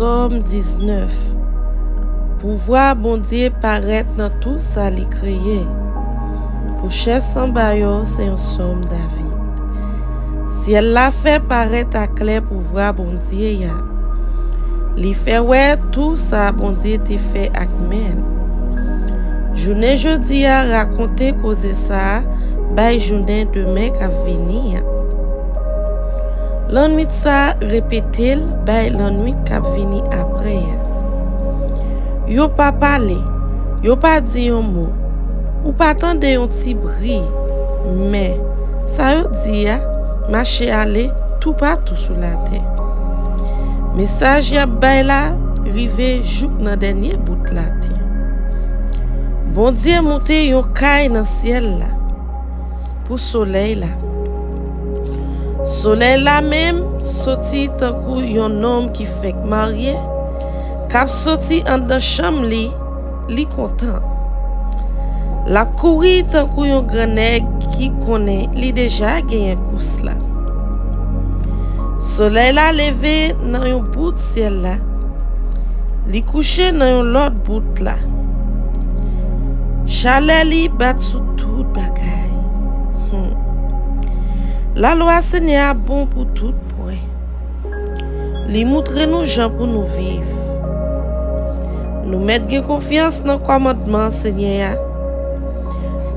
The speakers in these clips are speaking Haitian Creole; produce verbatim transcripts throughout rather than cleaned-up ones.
Sòm diznèf. Pouvwa Bondye parèt nan tou sa li kreye. Pou chèf sanba yo, se yon sòm David. Syèl la fè parèt aklè pouvwa Bondye a. Li fè wè tou sa Bondye te fè ak men l. Jounen jodi a rakonte koze sa a bay jounen demen k ap vini an. Lannwit sa a repete l bay lannwit k ap vini apre a. Yo pa pale, yo pa di yon mo. Ou pa tande yon ti bri, men sa yo di a mache ale toupatou sou latè. Mesaj y ap bay la rive jouk nan dènye bout latè. Bondye moute yon kay nan syèl la pou solèy la. Solèy la menm soti tankou yon nonm ki fenk marye, k ap soti anndan chanm li, li kontan. L ap kouri tankou yon gran nèg ki konnen li deja genyen kous la. Solèy la leve nan yon bout syèl la, li kouche nan yon lòt bout la. Chalè li bat sou tout bagay. Hmm. Lalwa Senyè a bon pou tout pwen. Li moutre nou jan pou nou viv. Nou mèt gen konfyans nan kòmandman Senyè a.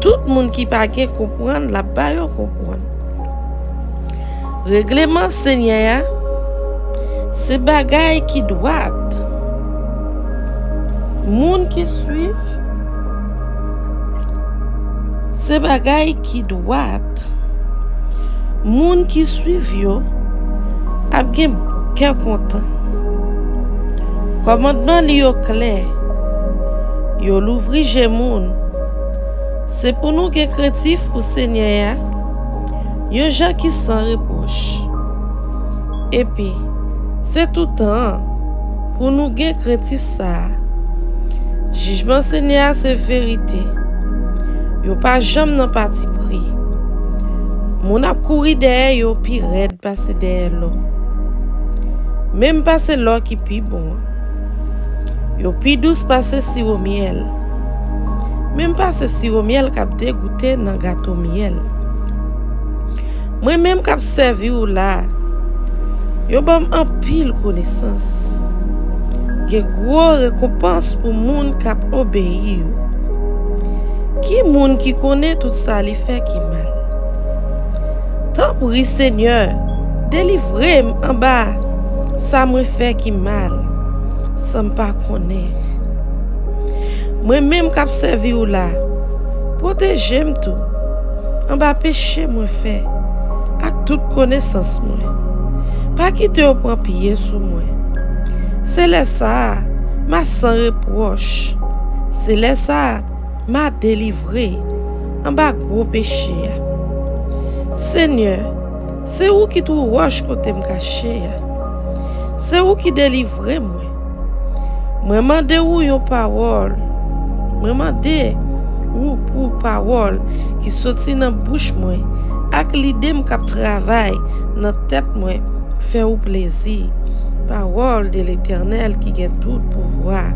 Tout moun ki pa gen konprann, l ap ba yo konprann. Regleman Senyè a se bagay ki dwat. Moun ki swiv se bagay ki dwat. Moun ki swiv yo ap gen kè kontan. Kòmandman li yo klè, yo louvri je moun. Se pou nou gen krentif pou Senyè a, yon jan ki san repwòch. Epi, se toutan an pou nou gen krentif sa a. Jijman Senyè a se verite. Yo pa janm nan patipri. Moun ap kouri dèyè yo pi rèd pase dèyè lò, menm pase lò ki pi bon an. Yo pi dous pase siwo myèl, menm pase siwo myèl k ap degoute nan gato myèl. Mwen menm k ap sèvi w la a, yo ban m anpil konesans. Gen gwo rekonpans pou moun k ap obeyi yo. Ki moun ki konnen tout sa li fè ki mal? Tanpri, Senyè, delivre m anba sa mwen fè ki mal, san m pa konnen. Mwen menm k ap sèvi w la, pwoteje m tou anba peche mwen fè ak tout konesans mwen. Pa kite yo pran pye sou mwen. Se lè sa a, m a san repwòch. Se lè sa a, m a delivre anba gwo peche a. Senyè, se ou ki twou wòch kote m kache a. Se ou ki delivre mwen. Mwen mande ou yon pawòl. Mwen mande ou pou pawòl ki soti nan bouch mwen ak lide m k ap travay nan tèt mwen fè ou plezi. Pawòl de Letènèl ki gen tout pouvwa.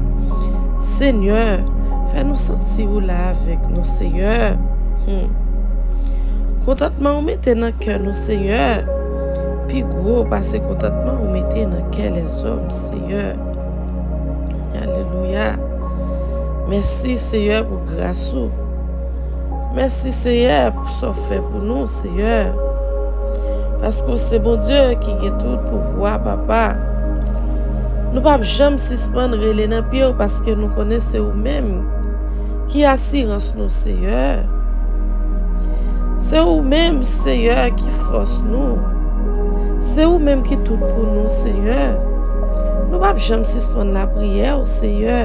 Senyè, fè nou santi ou la avèk nou, Senyè. Hmm. Kontantman ou mete nan kè nou, Senyè, pi gwo pase kontantman ou mete nan kè lèzòm, Senyè. Alelouya. Mèsi, Senyè, pou gras ou. Mèsi, Senyè, pou sa w fè pou nou, Senyè. Paske w se Bondye ki gen tout pouvwa, Papa. Nou p ap janm sispann rele nan pye w, paske nou konnen se ou menm ki asirans nou, Senyè. Se ou menm, Senyè, ki fòs nou. Se ou menm ki tout pou nou, Senyè. Nou p ap janm sispann lapriyè w, Senyè.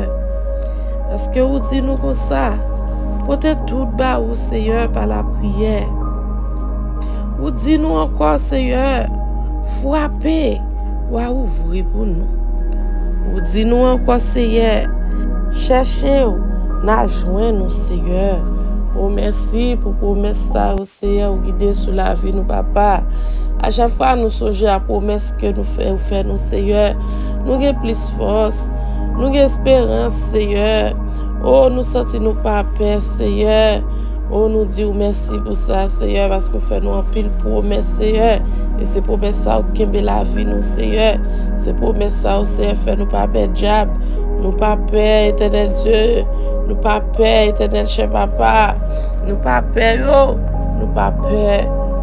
Paske ou di nou konsa, pote tout ba ou, Senyè, pa lapriyè. Ou di nou ankò, Senyè, frape, w a ouvri pou nou. Ou di nou ankò, Senyè, chèche w, n a jwenn ou, Senyè. O, mèsi pou pwomès sa yo, Senyè, ou gide sou lavi nou, Papa. A chak fwa nou sonje a pwomès ke nou fè, ou fè nou, Seyè, nou gen plis fòs, nou gen esperans, Seyè. O, nou santi nou pa pè, Seyè. O, nou di w mèsi pou sa, Seyè, paske w fè nou anpil pwomès, Seyè. E se pwomès sa yo k kenbe lavi nou, Seyè. Se pwomès sa yo, Seyè, fè nou pa pè djab. Nou pa pè, Etènèl Dye. Nou pa pè, Etènèl Chè Papa. Nou pa pè yo. Nou pa pè,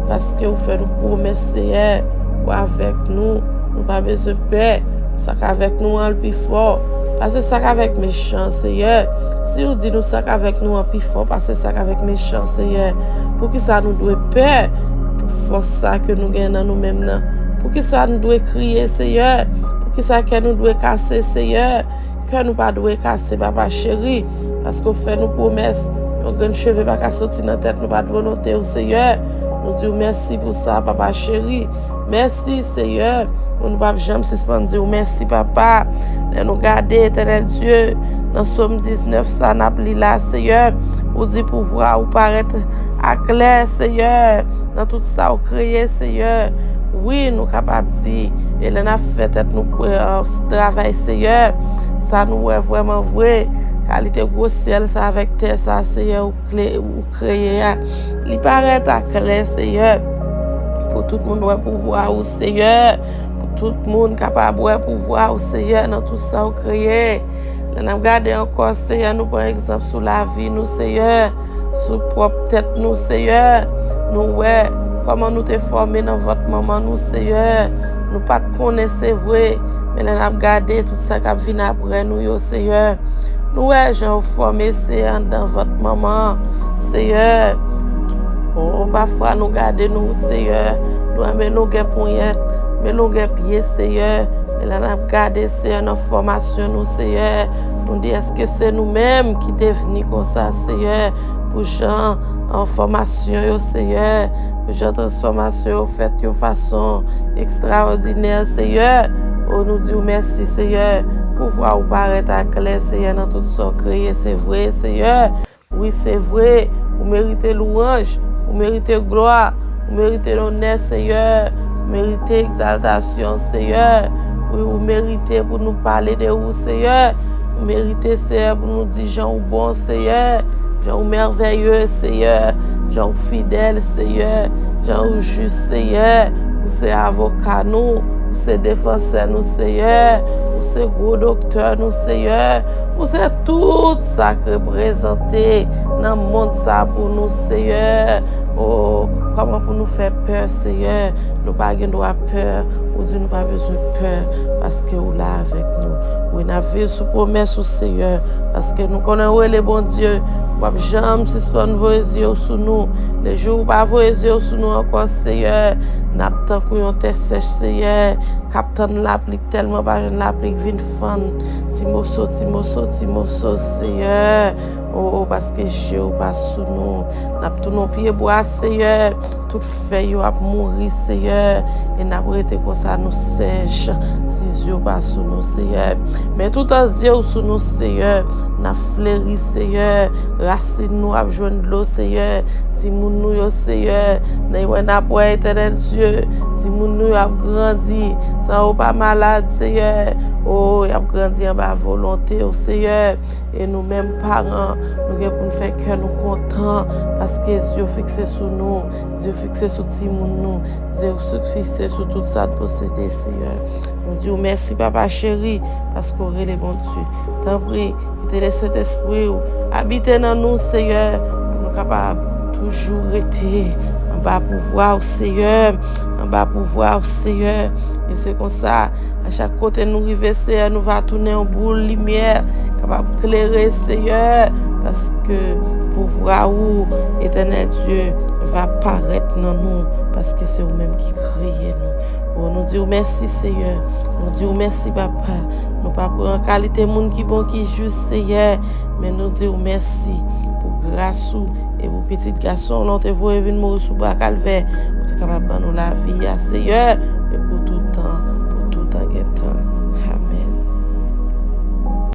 paske ou fè nou pwomès, Seyè. Ou avèk nou. Nou pa bezwen pè. Sa k avèk nou an, l pi fò pase sa k avèk mechan, Seyè. Si ou di nou sa k avèk nou an pi fò pase sa k avèk mechan, Seyè, poukisa nou dwe pè pou fòs sa ke nou gen nan nou menm nan? Poukisa nou dwe kriye, Seyè? Poukisa kè nou dwe kase, Seyè? Kè nou pa dwe kase, Papa cheri, paske w fè nou pwomès, yon grenn cheve pa ka soti nan tèt nou pa t volonte w, Seyè. Nou di w mèsi pou sa, Papa cheri. Mèsi, Seyè. Nou p ap janm sispann di w mèsi, Papa. Lè nou gade, Etènèl Dye, nan Sòm diznèf sa n ap li la, Seyè, ou di pouvwa ou parèt aklè, Seyè, nan tout sa ou kreye, Seyè. Wi, nou kapab di, e lè n ap fè tèt nou pran travay, Seyè, sa nou wè vrèman vre, kalite gwo syèl sa avèk tè sa, Seyè, ou kle-, ou kreye a, li parèt aklè, Seyè, pou tout moun wè pouvwa ou, Seyè, pou tout moun kapab wè pouvwa ou, Seyè, nan tout sa ou kreye. Lè n ap gade ankò, Seyè, nou pran egzanp sou lavi nou, Seyè, sou pwòp tèt nou, Seyè. Nou wè kòman nou te fòme nan vant manman nou, Seyè. Nou pa t konnen, se vre, men lè n ap gade tout sa k ap vin apre nou yo, Seyè, nou wè jan w fòme, Seyè, anndan vant manman an, Seyè. O, pafwa nou gade nou, Seyè, nou wè men longè ponyèt, men longè pye, Seyè. Men lè n ap gade, Seyè, nan fòmasyon nou, Seyè, nou di, èske se nou menm ki te vini konsa, Seyè, pou jan, an, fòmasyon yo, Seyè, pou jan transfòmasyon yo fèt yon fason ekstraòdinè, Seyè. O, nou di w mèsi, Seyè. Pouvwa ou parèt aklè, Seyè, nan tout sa w kreye, se vre, Seyè. Wi, se vre, ou merite lwanj, ou merite glwa, ou merite lonè, Seyè, ou merite egzaltasyon, Seyè. Wi, ou merite pou nou pale de ou, Seyè. Ou merite, Seyè, pou nou di jan ou bon, Seyè, jan ou mèvèye, Seyè, jan ou fidèl, Seyè, jan ou jis, Seyè. Ou se avoka nou, ou se defansè nou, Seyè. Ou se gwo doktè nou, Seyè. Ou se tout sa k reprezante nan mond sa pou nou, Seyè. O, kòman pou nou fè pè, Seyè? Nou pa gen dwa pè. Ou di nou pa bezwen pè, paske ou la avèk nou. Wi, n ap viv sou pwomès ou, Seyè, paske nou konnen ou rele Bondye. W ap janm sispann voye zye w sou nou. Lejou ou pa voye zye w sou nou ankò, Seyè, n ap tankou yon tè sèch, Seyè, k ap tann lapli, k tèlman pa jwenn lapli, k vin fann ti moso, ti moso, ti moso, Seyè. O, o, paske je w pa sou nou. N ap tounen yon pyebwa, Seyè. Tout fèy yo ap mouri, Seyè. E n ap rete konsa, nou sèch, si zye w pa sou nou, Seyè. Men toutan zye w sou nou, Seyè, n ap fleri, Seyè. Rasin nou ap jwenn dlo, Seyè. Timoun nou yo, Seyè, nan wè n ap wè, Etènèl Dye. Timoun nou yo ap grandi san yo pa malad, Seyè. O, y ap grandi anba volonte w, Seyè. E nou menm paran, nou gen pou n fè kè nou kontan, paske zye w fikse sou nou, zye w fikse sou timoun nou, zye w fikse sou tout sa n posede, Seyè. Nou di w mèsi, Papa cheri, paske w rele Bondye. Tanpri, kite Lesentespri w abite nan nou, Seyè, pou nou kapab toujou rete anba pouvwa w, Seyè, anba pouvwa w, Seyè. E se konsa, a chak kote nou rive, Seyè, nou va tounen yon boul limyè, kapab klere, Seyè, paske pouvwa ou, Etènèl Dye, va parèt nan nou, paske se ou menm ki kreye nou. O, nou di w mèsi, Seyè. Nou di w mèsi, Papa. Nou pa pran kalite moun ki bon, ki jis, Seyè, men nou di w mèsi pou gras ou e pou pitit gason w lan w te voye vin mouri sou bwa Kalvè, pou te kapab ban nou lavi a, Seyè, e pou tou